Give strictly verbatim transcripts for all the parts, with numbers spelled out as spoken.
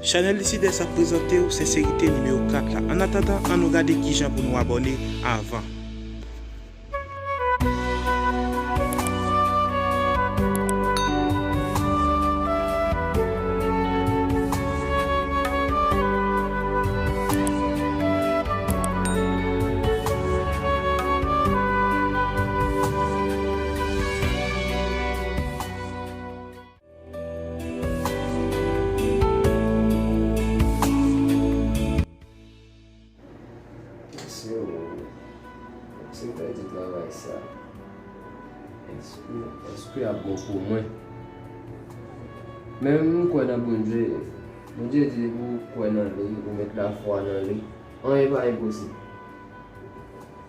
Chanèl Lucidès ap prezante w Senserite nimewo kat la. Annatandan, ann nou gade kijan pou nou abòne avan. Mesye o, mesye pèdi travay sa. Èske, èske y ap bon pou mwen? Men m kwè nan Bondye. Bondye di pou w kwè nan li, ou met lafwa nan li, anyen pa enposib.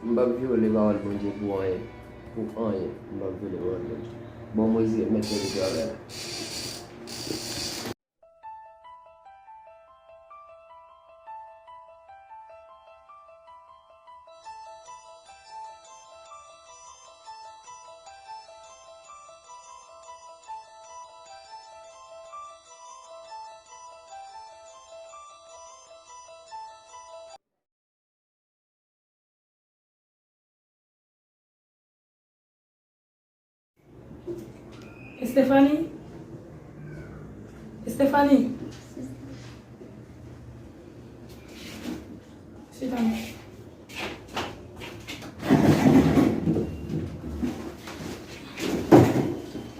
M p ap vyole pawòl Bondye pou anyen. Pou anyen, m p ap vyole pawòl Bondye. Bon, mwen se mèt mete travay la. Estefani? Estefani? Chita non.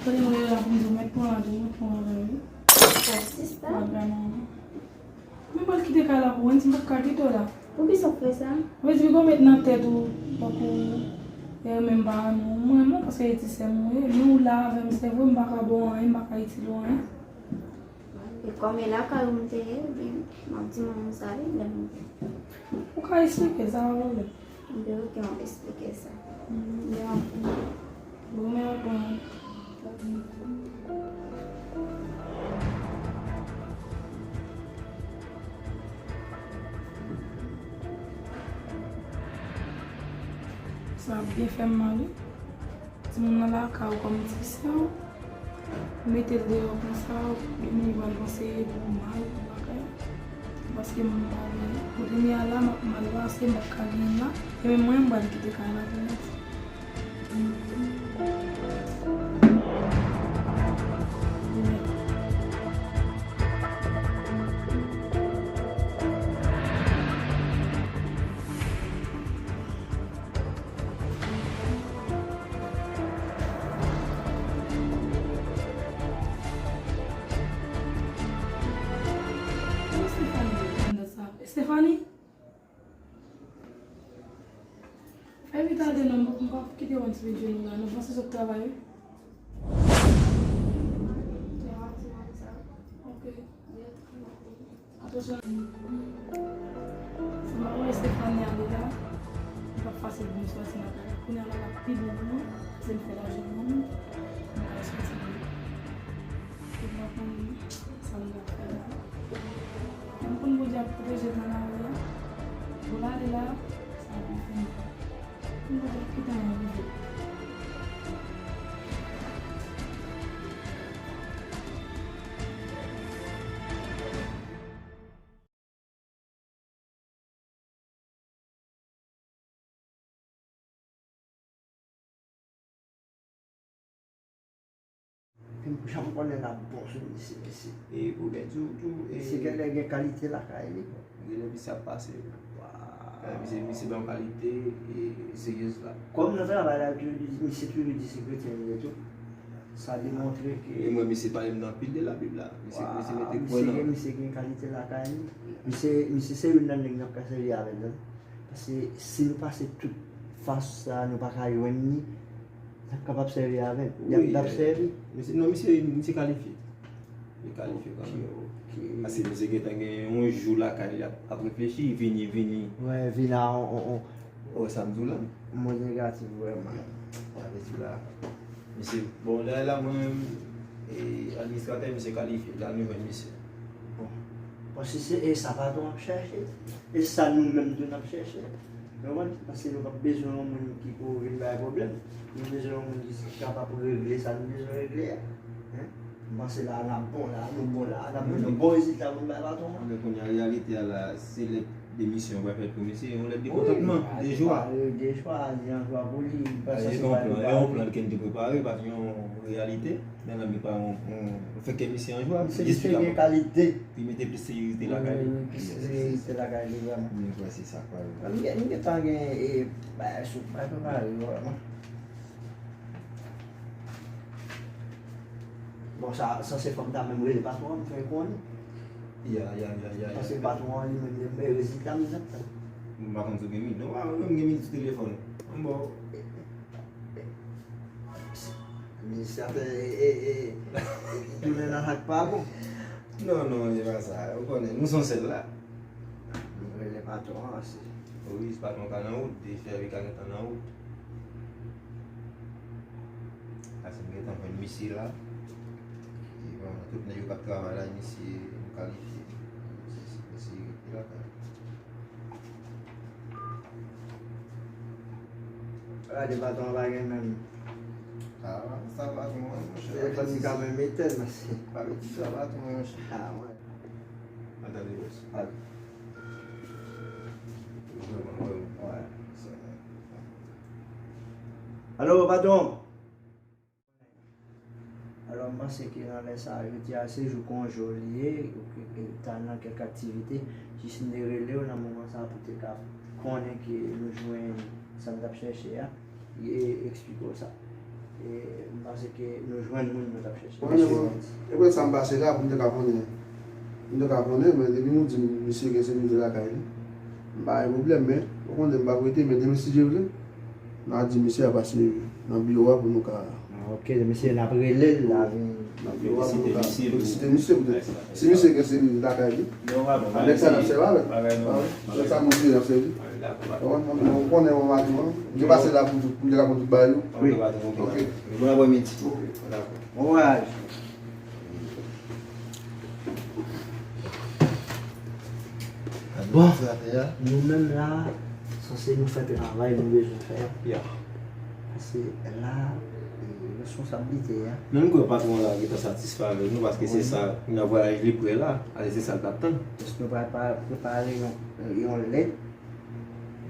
Kote mwen la pou m di w, mèt pran la tou, mèt pran la wi. Fò sista. Mwen pral kite kay la pou ou, m di m p ap ka kite w la. Poukisa w fè sa? Mwen di piga w met nan tèt ou, tankou, e, menm pa renmen w. Mwen renmen w paske e ti sè m ou ye, men ou la avè m, se vre m pa ka ba w anyen, m pa ka itil ou anyen. E kòm e lakay ou m te ye, ebyen, m ap di manman sa wi, lè m rive. Ou ka eksplike, sa pa pwoblèm. Ebyen, oke, m ap eksplike sa. Ebyen, m ap vini. Bon, men ankò. Sa ap byen fè m mal, wi. Timoun nan lakay ou kòm ti sè w, ou mete l deyò konsa, demen li pral panse e pou mal, pou bagay. Paske m pa gen, kote m ye a la, m ap mal pase, m p ap ka genyen l la. E menm mwen, m pral kite kay la pou mwen. Stephanie? Fè vit ale non, m p ap kite w ann sou pye nou la. Nou panse sot travay, wi. Ok. Atansyon. Se mwen wè Stephanie ale la. M p ap fasil pou m sòti nan kay la. Kounye a la, l ap pi bon pou mwen. Se m fè lajan mwen. M ka sòti. M pa konn sa m t ap fè la. M konn Bondye ap pwoteje nan lari a. Pou l ale la, sa ap fè m. M konn Bondye ap kite anyen rive. Jan m konnen l ap bon sou misye, mesye. E pou bèt di w tou, e misye genlè gen kalite lakay li. Genlè misye ap pase. Waw. Misye, misye ban kalite, e, seryez la. Kòm nan travay la, toujou di, misye toujou di se kretyen li ye tou. Sa demontre ke. E mwen, misye pale m nan anpil de Labib la. Misye, misye mete kwè nan. Misye gen, misye gen kalite lakay li. Misye, misye se youn nan nèg n ap ka sèvi avè l. Paske si nou pase tout fas sa, nou pa ka jwenn li, n ap kapab sèvi avè l. Y ap, wi, n ap sèvi. Misye, non, misye, misye kalifye. Li kalifye kanmenm. Ok, ok. Paske misye gentan gen yon jou lakay li ap, ap reflechi, vini, vini. Wè, vin a on, on, on. Wè sa m di w la? Mwen negatif vrèman. Sa vle di la. Misye, bon, lè la, mwen menm, e, administratè, misye kalifye. La, nou jwenn misye. Bon. Bon, si se e sa patwon ap chèche, e sa nou menm tou n ap chèche. Ou konprann? Paske nou p ap bezwen yon moun ki pou vin bay pwoblèm. Nou bezwen yon moun ki kapab regle sa nou bezwen regle a. Hein? Panse la, n ap bon la, nou bon la, n ap jwenn yon bon rezilta pou n bay patwon an. Men kounye a, reyalite a la, se lèt demisyon pral fèt pou misye, yon lèt de kontantman, de jwa. De jwa, di an jwa pou li, li panse se pa li. E yon plan ke n te prepare, pa t yon reyalite, men nan men pa yon, yon fè ke misye an jwa. Misye gen kalite. Li mete plis seriyezite lakay li. Wi, wi, plis seriyezite lakay li, vrèman. Mwen kwè se sa k pral. M gen, m gentan gen, e, bagay sou, bagay prepare, vrèman. Bon, sa, sa se fòm ta menm rele patwon an, m fè konnen. Ya, ya, ya, ya, ya. Paske patwon an li menm, li menm, e rezilta m t ap tann. M pa konn si w gen minit. Non, pa menm gen minit sou telefòn. M ba w. Minis ap fè, e, e, e, tounen nan sa k pa bon. Non, non, se pa sa. Ou konnen, nou se yon sèl la. Nou rele patwon an, se. Wi, patwon ka nan wout, de chèf li ka gentan nan wout. Paske m gentan jwenn misye la. E bon, tout nèg yo k ap travay la, misye, nou kalifye. Misye, misye rete lakay. Ala de patwon an pa gen menm. Ah, sa patwon an, monchè. Telefòn li ka menm etèn, mesye. Pa vle di sa patwon an, monchè. Ah, wè. Al tande bòs. Al. Vrèman, vrèman. Wè. Alo, patwon. Alò, m panse ke nan lè sa a, jodi a, se jou konje w li ye, ou ke, ke ta nan kèk aktivite, jis m te rele w nan moman sa a pou te ka konnen ke nou jwenn sa n t ap chèche a, e eksplike w sa. E m panse ke nou jwenn moun nou t ap chèche. Mwen, mwen, e pou sa m pase la, pou m te ka konnen. M te ka konnen, men depi nou di m, misye gen sekirite lakay li, m pa gen pwoblèm, men, ou konnen m p ap rete, men demen si Dye vle, n a di misye a pase nan biwo a pou nou ka. Ah, ok, misye n ap rele l, l a vin. Nan biwo a pou nou ka felisite misye poutèt. Si misye gen sekirite lakay li, avèk sa n ap sèvi avè l. Avèk sa nou di n ap sèvi. Ou konnen yon maten an, m te pase la pou tout, pou m te ka pran tout bagay yo. Wi. Ok. Bon aprèmidi. Ok. Dakò. Bon vwayaj. Bon, frè, nou menm la, sanse nou fè travay nou bezwen fè. Ya. Paske la, e, responsablite a. Men m kwè patwon la gentan satisfè avèk nou, paske se sa, nan vwayaj li prè la, ale se sa l t ap tann. Paske nou pral pa-, prepare yon, yon lèt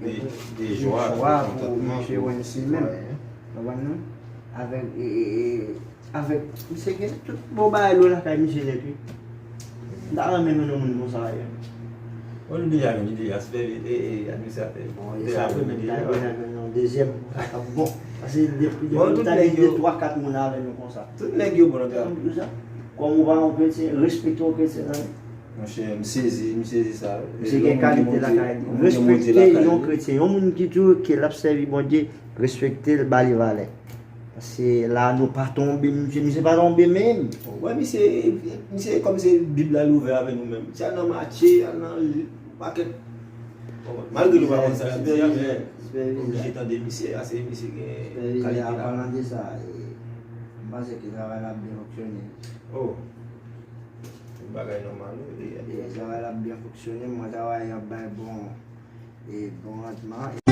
de, de jwa, de kontantman pou misye wè misye menm. Konprann nou? Avèk, e, e, e, avèk, misye gen tout bon bagay lou lakay misye nèt, wi. M ta renmen mennen yon moun konsa ayè. Bon, nou deja gen, nou deja, sipèvi-, e, e, administratè. Bon, e sa, nou ta deja jwenn yon dezyèm konsa k ap bon. Paske depi, depi nou ta gen de, twa, kat moun avè nou konsa. Tout nèg yo bon nan travay. Kòm ou pa yon kretyen, respekte yon kretyen, non? Monchè, m sezi, m sezi sa. Misye gen kalite lakay li. Respekte yon kretyen, yon moun ki di w ke l ap sèvi Bondye, respekte l, ba li valè. Paske la nou pa tonbe, misye, misye pa tonbe menm. Wè, misye, misye kòm se Bib la l ouvè avè nou menm. Misye al nan matche, al nan pakèt. Bon, malgre nou pa konn sa l ap di a, men oblije tande misye, ase misye gen kalite la. An palan de sa, e, m panse ke travay la ap byen fonksyone. Oh. Tout bagay nòmal, wi. E, travay la ap byen fonksyone, mwen travay ap bay bon, e, bon randman.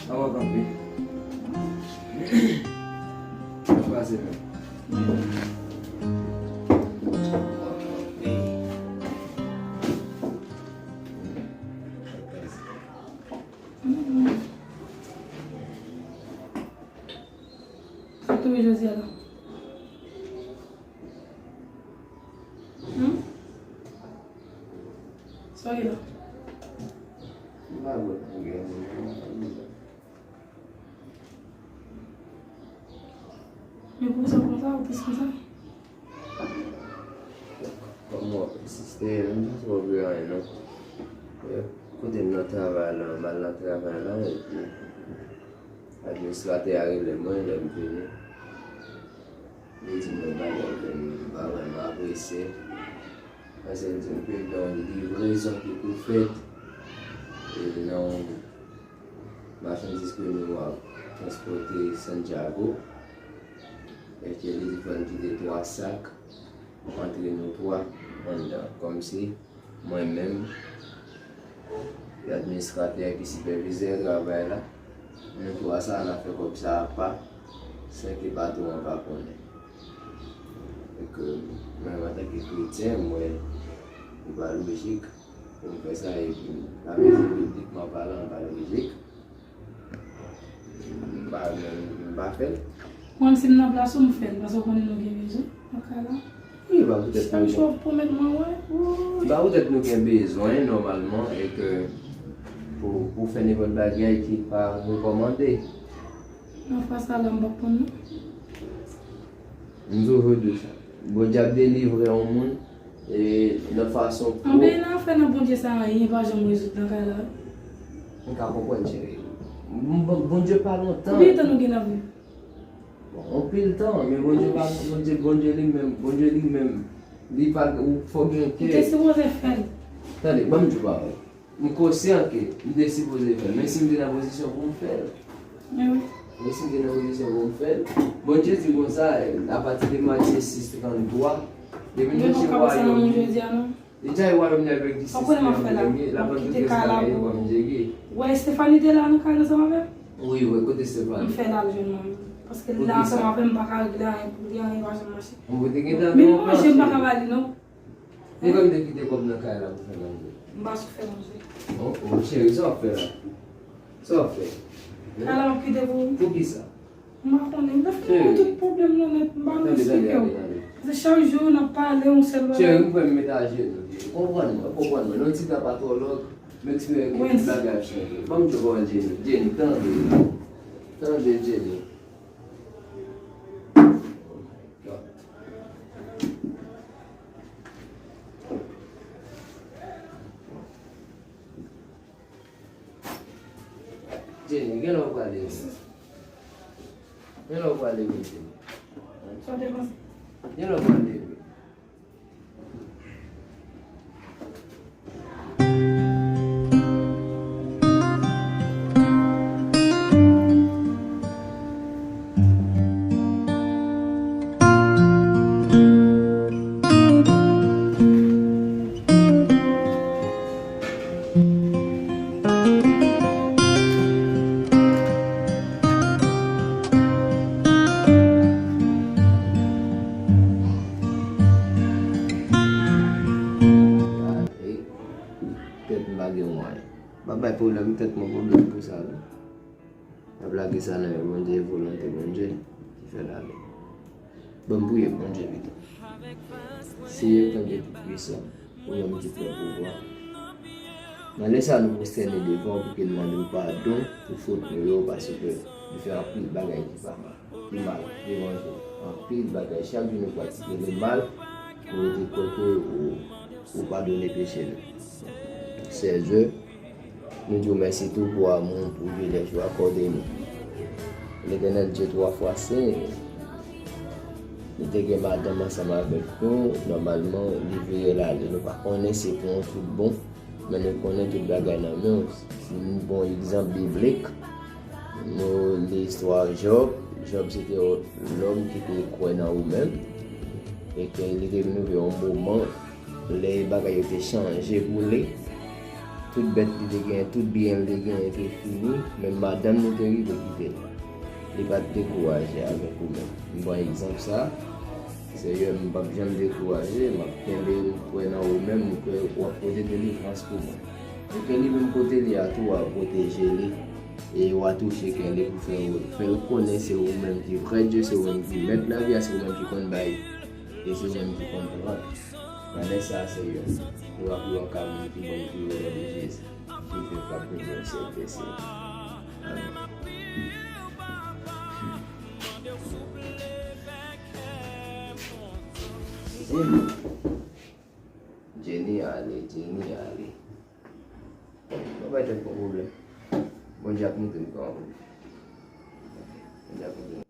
Awa kanpe. Sa pase menm. Sa tou jodi a la. Hmm? Sa w ye la? M pa bwè pou gen moun. Men pou sa konsa, ou plis konsa? Kòman w ap ensiste? M pa twò vle anyen non. Kote m nan travay la, m al nan travay la, epi administratè a rele mwen lè m vini. Li di m yon bagay ke m pa vrèman apresye. Paske l di m ke gen yon livrezon ki pou fèt, e nan yon machandiz ke nou ap transpòte Santiago. Epi li di fò n kite twa sak antre nou twa anndan. Kòmsi mwen menm, e administratè ki sipèvizè travay la, nou twa sa n ap fè kòb sa apa, san ke patwon an pa konnen. E ke mwen, antanke kretyen, m wè li pa lojik pou m fè sa, epi m pa bezwen, biblikman palan, li pa lojik. M pa, m pa fè l. Mwen, si m nan plas ou, m fè l, paske w konnen nou gen bezwen nan kay la. Wi, ba poutèt nou gen. Chak jou w ap pwomèt mwen, wè. Ba poutèt nou gen bezwen, nòmalman, e ke pou, pou fè nenpòt bagay ki pa rekòmande. Nan fwa sa la, m p ap konn, non. M toujou di sa. Bondye ap delivre yon moun, e nan fason pou. Anben, nan afè nan Bondye sa, anyen pa janm rezoud nan kay la. M ka konprann, cheri. M, bon, Bondye pa lontan. Konbyen tan nou gen n ap viv? Bon, anpil tan, men Bondye pa, Bondye, Bondye li menm, Bondye li menm, li pa, ou fò gen kè. Ou te sipoze fè l. Tande, ban m di w pawòl. M konsyan ke m te sipoze fè l, men si m te nan pozisyon pou m fè l. Men wi. Men si m te nan pozisyon pou m fè l. Bondye di konsa, apati de Matye sis tranntrwa, depi n chèche wayòm li, deja e wayòm li avèk jistis li an premye, l ap ban tout rès bagay yo kòm jere. Ou konnen m ap fè la. M ap kite kay la pou, pou m jere. Ou wè Estefani te la nan kay la ansanm avè m? Wi, wi, kote Estefani? M fè l al jwenn manmi. Paske l la ansanm avè m, m pa ka regle anyen pou li, anyen pa janm mache. Menm manje, m pa ka ba li, non. Poukisa? Poukisa m te kite kòb nan kay la pou fè manje? M pa sou fè manje. Oh, oh, cheri, sa w ap fè la? Sa w ap fè? Kay la m ap kite pou ou. Poukisa? M pa konnen. M ta fin gen tout pwoblèm nan nèt, m pa nan esplike w. Tande, tande, tande. Paske chak jou n ap pale yon sèl bagay. Cheri, m kwè m met ajenou. Konprann mwen, konprann mwen. Yon ti tan pa twò long, m espere ke tout bagay ap chanje. Ban m di w kòman Jenny, Jenny, tande. Tande, Jenny. Jenny, gen lè w prale vre. Gen lè w prale vre, Jenny. Sa w te panse? Gen lè w prale vre. Tèt m pa gen mwayen. M pa bay pwoblèm tèt mwen pwoblèm pou sa, non. N ap lage sa nan men Bondye, e volonte Bondye ki fè l ale. Ban m priye Bondye pito. Seyè, Bondye Toupisan, ou menm ki pran pouvwa. Nan lè sa a, nou pwostène devan w pou ke n mande w padon pou fot nou yo, paske nou fè anpil bagay ki pa mal, ki mal devan je w. Anpil bagay. Chak jou nou pratike lemal, nou te kwè ke ou, ou padone peche nou. Sèzè, nou di w mèsi tou pou amou, pou privilèj ou akòde nou. Letènèl Dye twa fwa sen, nou te gen madanm ansanm avèk nou, nòmalman, li vire l ale. Nou pa konnen se pou yon tout bon, men nou konnen tout bagay nan men w. Si nou pran yon egzanp biblik, nou li istwa Jòb. Jòb se te yon nonm ki te kwè nan ou menm, e ke li te vin rive yon moman, lè bagay yo te chanje pou li, tout bèt li te genyen, tout byen li te genyen te fini, menm madanm li te rive kite l. Li pa t dekouraje avèk ou menm. M pran egzanp sa, Seyè, m p ap janm dekouraje, m ap kenbe, m kwè nan ou menm, m kwè w ap pote delivrans pou mwen. E ke li menm kote li a tou, w a pwoteje li, e w a touche kè li pou fè w, fè l konnen se ou menm ki vrè Dye, se ou menm ki mèt lavi a, se ou menm ki konn bay, e se ou menm ki konn pran. Nan lè sa a, Seyè, nou ap yon ka moun ki bon, ki vrè nan Jezi, ki viv k ap règne syèk dè syèk. Amèn. Jenny. Jenny ale, Jenny ale. Mwen bay tèt mwen pwoblèm. Bondye ap montre m kòman pou m fè. Bondye ap montre m.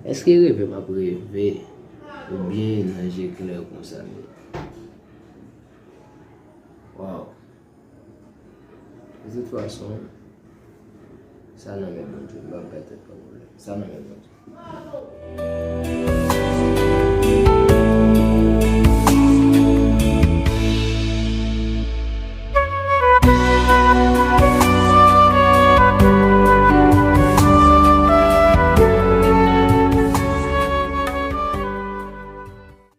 Èske reve m ap reve oubyen nan je klè konsa m ye? Waw. De tout fason, sa nan men Bondye, m p ap bay tèt mwen pwoblèm. Sa nan men Bondye.